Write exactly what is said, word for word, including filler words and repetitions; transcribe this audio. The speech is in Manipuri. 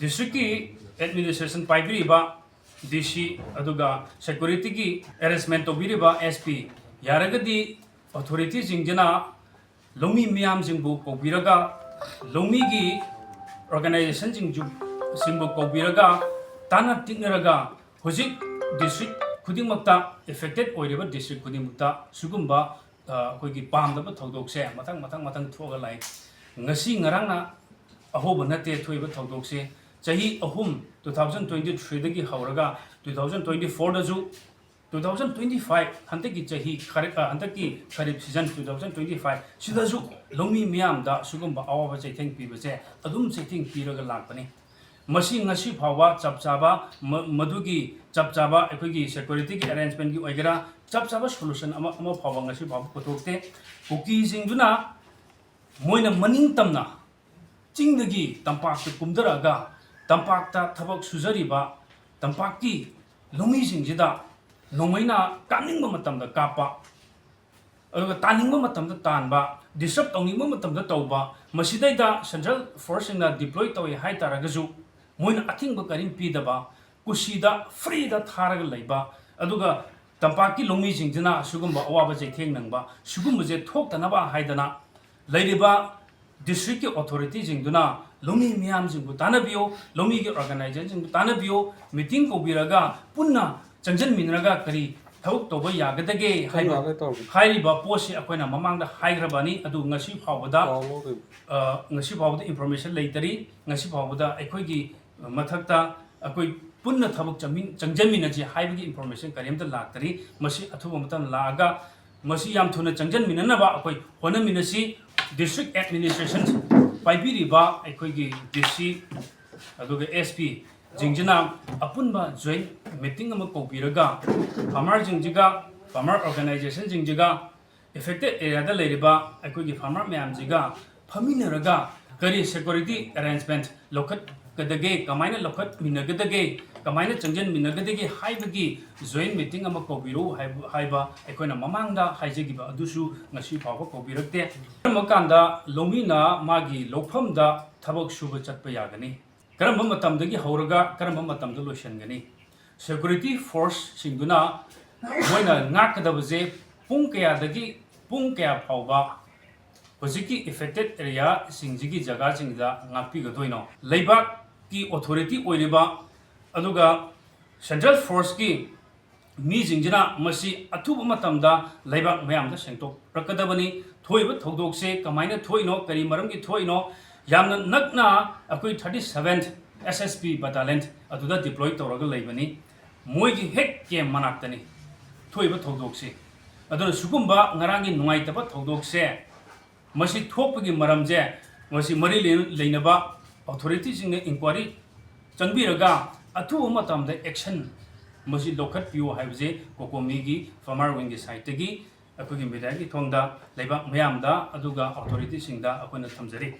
ꯗꯤꯁꯇ꯭ꯔꯤꯛꯀꯤ ꯑꯦꯗꯃꯤꯅꯤꯁꯇ꯭ꯔꯦꯁꯟ ꯄꯥꯏꯕꯤꯔꯤꯕ ꯗꯤ ꯁꯤ, ꯑꯗꯨꯒ ꯁꯦꯀ꯭ꯌꯨꯔꯤꯇꯤꯒꯤ ꯑꯦꯔꯦꯟꯖꯃꯦꯟ ꯇꯧꯕꯤꯔꯤꯕ ꯑꯦꯁ ꯄꯤ, ꯌꯥꯔꯒꯗꯤ ꯑꯣꯊꯣꯔꯤꯇꯤꯁꯤꯡꯁꯤꯅ ꯂꯧꯃꯤ ꯃꯤꯌꯥꯝꯁꯤꯡꯕꯨ ꯀꯧꯕꯤꯔꯒ, ꯂꯧꯃꯤꯒꯤ ꯑꯣꯔꯒꯅꯥꯏꯖꯦꯁꯟꯁꯤꯡꯁꯨ, ꯁꯤꯡꯕꯨ ꯀꯧꯕꯤꯔꯒ, ꯇꯥꯟꯅ ꯇꯤꯛꯅꯔꯒ, ꯍꯧꯖꯤꯛ ꯗꯤꯁꯇ꯭ꯔꯤꯛ ꯈꯨꯗꯤꯡꯃꯛꯇ, ꯑꯦꯐꯦꯛꯇꯦꯠ ꯑꯣꯏꯔꯤꯕ ꯗꯤꯁꯇ꯭ꯔꯤꯛ ꯈꯨꯗꯤꯡꯃꯛꯇ ꯁꯤꯒꯨꯝꯕ, ꯑ, ꯑꯩꯈꯣꯏꯒꯤ ꯄꯥꯝꯗꯕ ꯊꯧꯗꯣꯛꯁꯦ ꯃꯊꯪ, ꯃꯊꯪ, ꯃꯊꯪ ꯊꯣꯛꯑꯒ ꯂꯥꯛꯏ꯫ ꯉꯁꯤ ꯉꯔꯥꯡꯅ ꯑꯍꯧꯕ ꯅꯠꯇꯦ ꯊꯣꯛꯏꯕ ꯊꯧꯗꯣꯛꯁꯦ꯫ ꯆꯍꯤ ꯑꯍꯨꯝ, two thousand twenty threeꯗꯒꯤ ꯍꯧꯔꯒ two thousand twenty fourꯗꯁꯨ, two thousand twenty five, ꯍꯟꯗꯛꯀꯤ ꯆꯍꯤ ꯈꯔ, ꯑ, ꯍꯟꯗꯛꯀꯤ ꯈꯔꯤꯞ season two thousand twenty five ꯁꯤꯗꯁꯨ ꯂꯧꯃꯤ ꯃꯤꯌꯥꯝꯗ ꯁꯤꯒꯨꯝꯕ ꯑꯋꯥꯕ ꯆꯩꯊꯦꯡ ꯄꯤꯕꯁꯦ ꯑꯗꯨꯝ ꯆꯩꯊꯦꯡ ꯄꯤꯔꯒ ꯂꯥꯛꯄꯅꯤ꯫ ꯃꯁꯤ ꯉꯁꯤ ꯐꯥꯎꯕ ꯆꯞ ꯆꯥꯕ, ꯃ-, ꯃꯗꯨꯒꯤ ꯆꯞ ꯆꯥꯕ ꯑꯩꯈꯣꯏꯒꯤ ꯁꯦꯀ꯭ꯌꯨꯔꯤꯇꯤꯒꯤ ꯑꯦꯔꯦꯟꯖꯃꯦꯟꯒꯤ ꯑꯣꯏꯒꯦꯔꯥ, ꯆꯞ ꯆꯥꯕ ꯁꯣꯂꯨꯁꯟ ꯑꯃ, ꯑꯃ ꯐꯥꯎꯕ ꯉꯁꯤ ꯐꯥꯎꯕ ꯄꯨꯊꯣꯛꯇꯦ꯫ ꯀꯨꯀꯤꯁꯤꯡꯗꯨꯅ ꯃꯣꯏꯅ ꯃꯅꯤꯡ ꯇꯝꯅ ꯆꯤꯡꯗꯒꯤ ꯇꯝꯄꯥꯛꯇ ꯀꯨꯝꯊꯔꯛꯑꯒ ꯇꯝꯄꯥꯛꯇ ꯊꯕꯛ ꯁꯨꯖꯔꯤꯕ ꯇꯝꯄꯥꯛꯀꯤ ꯂꯧꯃꯤꯁꯤꯡꯁꯤꯗ ꯅꯣꯡꯃꯩꯅ ꯀꯥꯞꯅꯤꯡꯕ ꯃꯇꯝꯗ ꯀꯥꯞꯄ, ꯑꯗꯨꯒ ꯇꯥꯅꯤꯡꯕ ꯃꯇꯝꯗ ꯇꯥꯟꯕ, ꯗꯤꯁꯇꯔꯕ ꯇꯧꯅꯤꯡꯕ ꯃꯇꯝꯗ ꯇꯧꯕ, ꯃꯁꯤꯗꯩꯗ ꯁꯦꯟꯇ꯭ꯔꯦꯜ ꯐꯣꯔꯁꯁꯤꯡꯅ ꯗꯤꯄ꯭ꯂꯣꯏ ꯇꯧꯏ ꯍꯥꯏ ꯇꯥꯔꯒꯁꯨ ꯃꯣꯏꯅ ꯑꯊꯤꯡꯕ ꯀꯔꯤꯝ ꯄꯤꯗꯕ, ꯀꯨꯁꯤꯗ ꯐ꯭ꯔꯤꯗ ꯊꯥꯔꯒ ꯂꯩꯕ, ꯑꯗꯨꯒ ꯇꯝꯄꯥꯛꯀꯤ ꯂꯧꯃꯤꯁꯤꯡꯁꯤꯅ ꯑꯁꯤꯒꯨꯝꯕ ꯑꯋꯥꯕ ꯆꯩꯊꯦꯡ ꯅꯪꯕ, ꯁꯤꯒꯨꯝꯕꯁꯦ ꯊꯣꯛꯇꯅꯕ ꯍꯥꯏꯗꯅ ꯂꯩꯔꯤꯕ ꯗꯤꯁꯇ꯭ꯔꯤꯛꯀꯤ ꯑꯣꯊꯣꯔꯤꯇꯤꯁꯤꯡꯗꯨꯅ ꯂꯧꯃꯤ ꯃꯤꯌꯥꯝꯁꯤꯡꯕꯨ ꯇꯥꯟꯅꯕꯤꯌꯨ, ꯂꯧꯃꯤꯒꯤ ꯑꯣꯔꯒꯅꯥꯏꯖꯦꯁꯟꯁꯤꯡꯕꯨ ꯇꯥꯟꯅꯕꯤꯌꯨ, ꯃꯤꯇꯤꯡ ꯀꯧꯕꯤꯔꯒ ꯄꯨꯟꯅ ꯆꯪꯁꯤꯟꯃꯤꯟꯅꯔꯒ ꯀꯔꯤ ꯊꯕꯛ ꯇꯧꯕ ꯌꯥꯒꯗꯒꯦ ꯍꯥꯏꯕ, ꯇꯧꯔꯒꯦ, ꯇꯧꯔꯒꯦ꯫ ꯍꯥꯏꯔꯤꯕ ꯄꯣꯠꯁꯤ ꯑꯩꯈꯣꯏꯅ ꯃꯃꯥꯡꯗ ꯍꯥꯏꯈ꯭ꯔꯕꯅꯤ, ꯑꯗꯨ ꯉꯁꯤ ꯐꯥꯎꯕꯗ, ꯀꯥꯎꯔꯣ ꯀꯩꯅꯣ꯫ ꯑ, ꯉꯁꯤ ꯐꯥꯎꯕꯗ ꯏꯟꯐꯣꯔꯃꯦꯁꯟ ꯂꯩꯇꯔꯤ꯫ ꯉꯁꯤ ꯐꯥꯎꯕꯗ ꯑꯩꯈꯣꯏꯒꯤ ꯃꯊꯛꯇ ꯑꯩꯈꯣꯏ ꯄꯨꯟꯅ ꯊꯕꯛ ꯆꯪꯃꯤꯟ-, ꯆꯪꯁꯤꯟꯃꯤꯟꯅꯁꯤ ꯍꯥꯏꯕꯒꯤ ꯏꯟꯐꯣꯔꯃꯦꯁꯟ ꯀꯔꯤꯝꯇ ꯂꯥꯛꯇꯔꯤ꯫ ꯃꯁꯤ ꯑꯊꯨꯕ ꯃꯇꯝꯗ ꯂꯥꯛꯑꯒ ꯃꯁꯤ ꯌꯥꯝ ꯊꯨꯅ ꯆꯪꯁꯤꯟꯃꯤꯟꯅꯅꯕ ꯑꯩꯈꯣꯏ ꯍꯣꯠꯅꯃꯤꯟꯅꯁꯤ꯫ ꯗꯤꯁꯇ꯭ꯔꯤꯛ ꯑꯦꯗꯃꯤꯅꯤꯁꯇ꯭ꯔꯦꯁꯟ ꯄꯥꯏꯕꯤꯔꯤꯕ ꯑꯩꯈꯣꯏꯒꯤ ꯗꯤ ꯁꯤ ꯑꯗꯨꯒ ꯑꯦꯁ ꯄꯤꯁꯤꯡꯁꯤꯅ ꯑꯄꯨꯟꯕ ꯖꯣꯏꯟ ꯃꯤꯇꯤꯡ ꯑꯃ ꯀꯧꯕꯤꯔꯒ ꯐꯥꯔꯃꯔꯁꯤꯡꯁꯤꯒ, ꯐꯥꯔꯃꯔ ꯑꯣꯔꯒꯅꯥꯏꯖꯦꯁꯟꯁꯤꯡꯁꯤꯒ, ꯑꯦꯐꯦꯛꯇꯦꯠ ꯑꯦꯔꯤꯌꯥꯗ ꯂꯩꯔꯤꯕ ꯑꯩꯈꯣꯏꯒꯤ ꯐꯥꯔꯃꯔ ꯃꯌꯥꯝꯁꯤꯒ ꯐꯝꯃꯤꯟꯅꯔꯒ ꯀꯔꯤ ꯁꯦꯀ꯭ꯌꯨꯔꯤꯇꯤ ꯑꯦꯔꯦꯟꯖꯃꯦꯟꯠ ꯂꯧꯈꯠꯀꯗꯒꯦ, ꯀꯃꯥꯏꯅ ꯂꯧꯈꯠꯃꯤꯟꯅꯒꯗꯒꯦ, ꯀꯃꯥꯏꯅ ꯆꯪꯁꯤꯟꯃꯤꯟꯅꯒꯗꯒꯦ ꯍꯥꯏꯕꯒꯤ ꯖꯣꯏꯟ ꯃꯤꯇꯤꯡ ꯑꯃ ꯀꯧꯕꯤꯔꯛꯎ ꯍꯥꯏꯕ, ꯍꯥꯏꯕ ꯑꯩꯈꯣꯏꯅ ꯃꯃꯥꯡꯗ ꯍꯥꯏꯖꯈꯤꯕ ꯑꯗꯨꯁꯨ ꯉꯁꯤ ꯐꯥꯎꯕ ꯀꯧꯕꯤꯔꯛꯇꯦ꯫ ꯀꯔꯝꯕ ꯀꯥꯟꯗ ꯂꯧꯃꯤꯅ ꯃꯥꯒꯤ ꯂꯧꯐꯝꯗ ꯊꯕꯛ ꯁꯨꯕ ꯆꯠꯄ ꯌꯥꯒꯅꯤ? ꯀꯔꯝꯕ ꯃꯇꯝꯗꯒꯤ ꯍꯧꯔꯒ ꯀꯔꯝꯕ ꯃꯇꯝꯗ ꯂꯣꯏꯁꯤꯟꯒꯅꯤ? ꯁꯦꯀ꯭ꯌꯨꯔꯤꯇꯤ ꯐꯣꯔꯁꯁꯤꯡꯗꯨꯅ ꯃꯣꯏꯅ ꯉꯥꯛꯀꯗꯕꯁꯦ ꯄꯨꯡ ꯀꯌꯥꯗꯒꯤ ꯄꯨꯡ ꯀꯌꯥ ꯐꯥꯎꯕ ꯍꯧꯖꯤꯛꯀꯤ ꯑꯦꯐꯦꯛꯇꯦꯠ ꯑꯦꯔꯤꯌꯥꯁꯤꯡꯁꯤꯒꯤ ꯖꯒꯥꯁꯤꯡꯗ ꯉꯥꯛꯄꯤꯒꯗꯣꯏꯅꯣ? ꯂꯩꯕꯥꯛꯀꯤ ꯑꯣꯊꯣꯔꯤꯇꯤ ꯑꯣꯏꯔꯤꯕ ꯑꯗꯨꯒ ꯁꯦꯟꯇ꯭ꯔꯦꯜ ꯐꯣꯔꯁꯀꯤ ꯃꯤꯁꯤꯡꯁꯤꯅ ꯃꯁꯤ ꯑꯊꯨꯕ ꯃꯇꯝꯗ ꯂꯩꯕꯥꯛ ꯃꯌꯥꯝꯗ ꯁꯦꯡꯗꯣꯛꯂꯛꯀꯗꯕꯅꯤ꯫ ꯊꯣꯛꯏꯕ ꯊꯧꯗꯣꯛꯁꯦ ꯀꯃꯥꯏꯅ ꯊꯣꯛꯏꯅꯣ, ꯀꯔꯤ ꯃꯔꯝꯒꯤ ꯊꯣꯛꯏꯅꯣ, ꯌꯥꯝꯅ ꯅꯛꯅ ꯑꯩꯈꯣꯏ ꯊꯥꯔꯇꯤ ꯁꯚꯦꯟ ꯑꯦꯁ ꯑꯦꯁ ꯄꯤ ꯕꯇꯥꯂꯤꯌꯟ ꯑꯗꯨꯗ ꯗꯤꯄ꯭ꯂꯣꯏ ꯇꯧꯔꯒ ꯂꯩꯕꯅꯤ꯫ ꯃꯣꯏꯒꯤ ꯍꯦꯛ ꯀꯦꯝ ꯃꯅꯥꯛꯇꯅꯤ ꯊꯣꯛꯏꯕ ꯊꯧꯗꯣꯛꯁꯦ꯫ ꯑꯗꯨꯅ ꯁꯤꯒꯨꯝꯕ ꯉꯔꯥꯡꯒꯤ ꯅꯨꯡꯉꯥꯏꯇꯕ ꯊꯧꯗꯣꯛꯁꯦ ꯃꯁꯤ ꯊꯣꯛꯄꯒꯤ ꯃꯔꯝꯁꯦ ꯃꯁꯤ ꯃꯔꯤ ꯂꯩ-, ꯂꯩꯅꯕ ꯑꯣꯊꯣꯔꯤꯇꯤꯁꯤꯡꯅ ꯏꯟꯀ꯭ꯋꯥꯏꯔꯤ ꯆꯪꯕꯤꯔꯒ ꯑꯊꯨꯕ ꯃꯇꯝꯗ ꯑꯦꯛꯁꯟ ꯃꯁꯤ ꯂꯧꯈꯠꯄꯤꯌꯨ ꯍꯥꯏꯕꯁꯦ ꯀꯣꯀꯣꯃꯤꯒꯤ ꯐꯥꯔꯃꯔ ꯋꯤꯡꯒꯤ ꯁꯥꯏꯠꯇꯒꯤ ꯑꯩꯈꯣꯏꯒꯤ ꯃꯦꯗꯤꯌꯥꯒꯤ ꯊꯣꯡꯗ ꯂꯩꯕꯥꯛ ꯃꯌꯥꯝꯗ ꯑꯗꯨꯒ ꯑꯣꯊꯣꯔꯤꯇꯤꯁꯤꯡꯗ ꯑꯩꯈꯣꯏꯅ ꯊꯝꯖꯔꯤ꯫